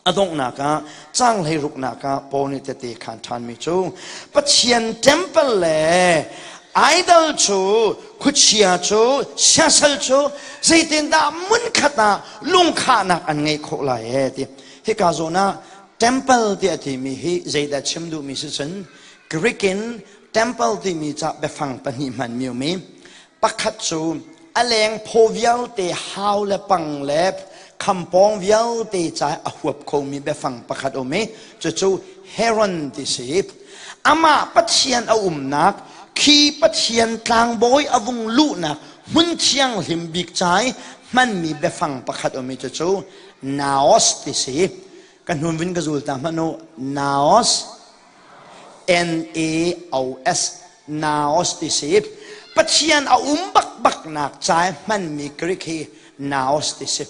A donghnak ah caang hleiruknak ah Paul nih tehte khaan ṭhanmi cu Pathian temple le idol cu khuachia cu siasal cu zeitindah hmunkhat ah lungkhahnak an ngeih khawh lai ee ti. Hika zawn ah temple tiah timi hi zeidah chim duhmi si cun Greek in temple timi ca biafang pahnih hmanmi um i pakhat cu a leng phaw vialte hau le pang le khampawng vialte ca a huap khomi biafang pakhat um i cucu Heron ti si. Amah Pathian a umnak khi Pathian tlangbawi a vung luhnak hmun thianghlim bik ca i hmanmi biafang pakhat um i cucu Naos ti si. Ka hnun vin ka zul ta hmanh u. Naos N-A-O-S Naos ti si. Pathian a um bakbaknak ca i hmanmi Greek hi Naos ti si.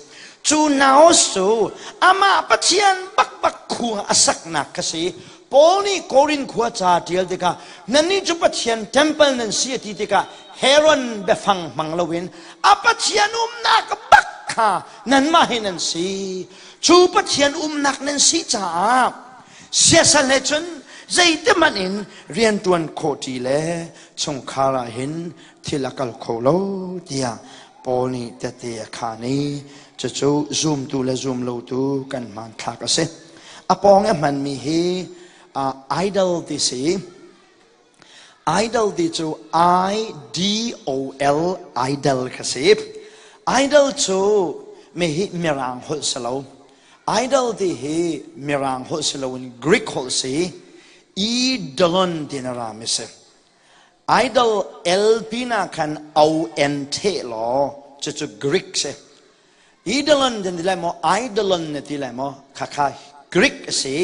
Cu Naos cu amah Pathian bakbak khua a saknak kha si. Paul nih Korin khua ca ṭial tikah nannih cu Pathian temple nan si a ti tikah Heron biafang hmang loin a Pathian umnak bak kha nanmah hi nan si. Cu Pathian umnak nan si caah siasal he cun zeitihmanh in rianṭuan khawh ṭi le chungkhar ah hin thil a kal kho lo tiah Paul nih tehte a khaan i cucu zumtu le zumlotu kan hmanthlak a si. A pawng i a hmanmi hi idol ti si. Idol ti cu I D O L idol kha si. Idol cu mi hi mirang holh si lo. Idol ti hi mirang holh si loin Greek holh si. Idolon ti na rami si. Idol L pinah khan O N the law cucu Greek si. Idolon ti lai maw Idolon na ti lai maw khakha Greek a si.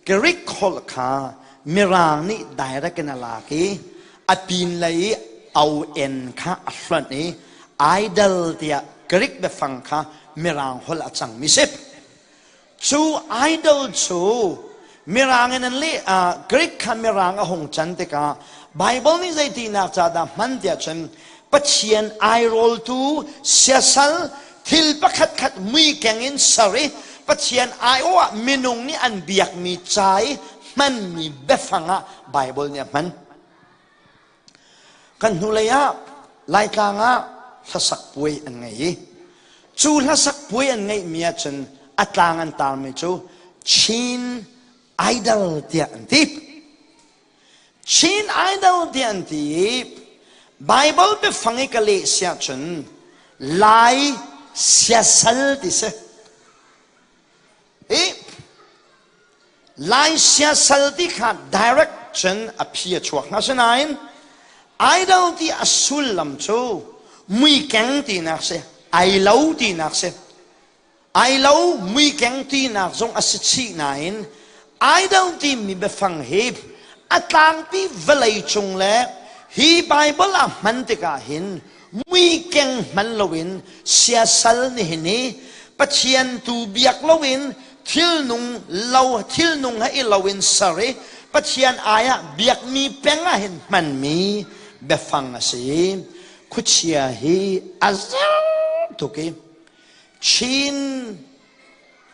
Greek holh kha Mirang nih direct in a lak i a pin lei i O-N kha a hlonh i idol tiah Greek biafang kha Mirang holh a cangmi si. Cu idol cu Mirang in an leh Greek kha Mirang a hung can tikah Bible nih zeitinak ca dah hman tiah cun Pathian airawltu siasal thil pakhatkhat mui keng in ser i Pathian aiawh ah minung nih an biakmi ca i hmanmi biafang ah Bible nih a hman. Kan hnulei ah Laitlang ah hlasak puai an ngei i cu hlasak puai an ngeihmi ahcun a tlang an tarmi cu Chin Idol tiah an ti. Chin Idol tiah an ti i Bible biafang i ka leh si ahcun Lai siasal ti si. Hi Lai siasal ti kha direct cun a phi a chuak hnga sinain idol ti a sullam cu muikeng tinak si, ai lo tinak si. Ai lo muikeng tinak zong a si chih nain idol timi biafang hi a tlangpi vawlei cung le hi Bible ah hman tikah hin muikeng hman loin siasal nihin hi Pathian tu biak loin thilnung lo thilnung he i loin ser i Pathian ai ah biakmi peng ah hin hmanmi biafang a si. Khuachia hi a zer tuk i Chin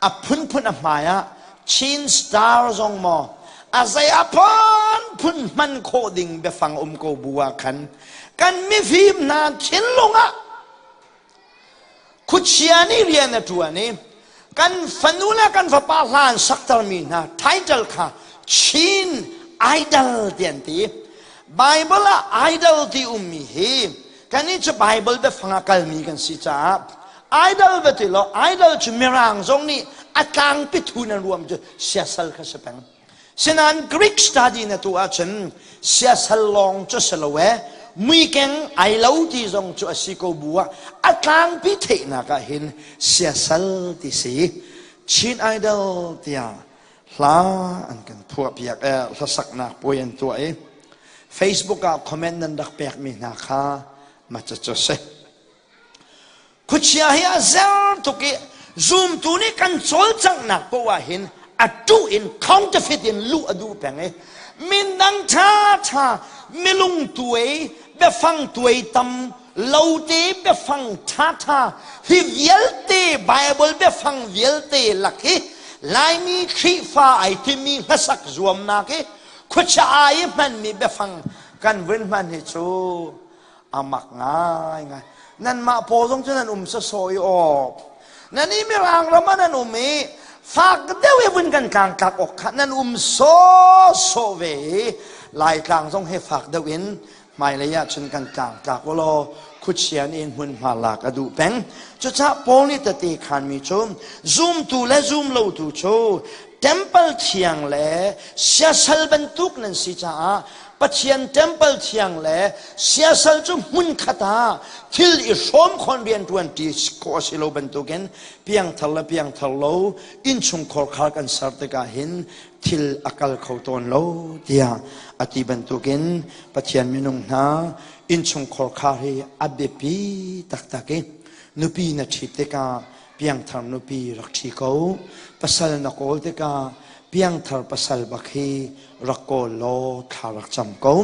a phunphun a hmai ah Chin star zong maw a zei a phunphun hman khawh ding biafang um ko bu ah khan kan mifim hna thinlung ah khuachia nih rian a ṭuan i kan fanu le kan fapa hla an saktermi hna title kha Chin Idol ti an ti. Bible ah idol ti ummi hi kannih cu Bible biafang ah kalmi kan si caah idol va ti law idol cu mirang zong nih a tlangpi thu nan ruam cu siasal kha si peng. Sinain Greek study na tu ahcun siasal lawng cu si lo e muikeng ai lo ti zong cu a si ko bu ah a tlangpi theihnak ah hin siasal ti si. Chin Idol tiah hla an kan phuah piak e hlasaknak puai an tuah i Facebook ah comment nan rak pekmi hna kha ma cu si. Khuachia hi a zer tuk i zumtu nih kan cawlcanghnak poah ah hin a tuh in counterfeit in luh a duh peng i mindang ṭhaṭha milung tuai biafang tuai tam lote biafang ṭhaṭha hi vialte Bible biafang vialte lak hi. Laimi Khrihfa ai timi hlasak zuamnak i khuachia ai hmanmi biafang kan vun hman hi cu a mak ngaingai. Nanmah paw zong cu nan um sawsawh i aw. Nan i Mirang ram ah nan um i fak deuh i vun kan tlangtlak awk kha nan um sawsawh ve i Laitlang zong he fak deuh in hmailei ah cun kan tlangtlak ulaw khuachia nih hmunhma lak a duh peng. Cucaah Paul nih tete khanmi cu zumtu le zumlotu cu temple thiang le siasal bantuk nan si caah Pathian temple thiang le siasal cu hmunkhat ah thil i hrawm khawn rianṭuan ṭi khawh a si lo bantukin piangthar le piangthar lo innchungkhar khar kan ser tikah hin thil a kal kho tawn lo tiah a ti bantukin Pathian minung hna innchungkhar khar hi a biapi taktak i nupi na ṭhit tikah piangthar nupi rak ṭhi ko, pasal na kawl tikah piangthar pasal bak hi rak kawl law thla rak cam ko.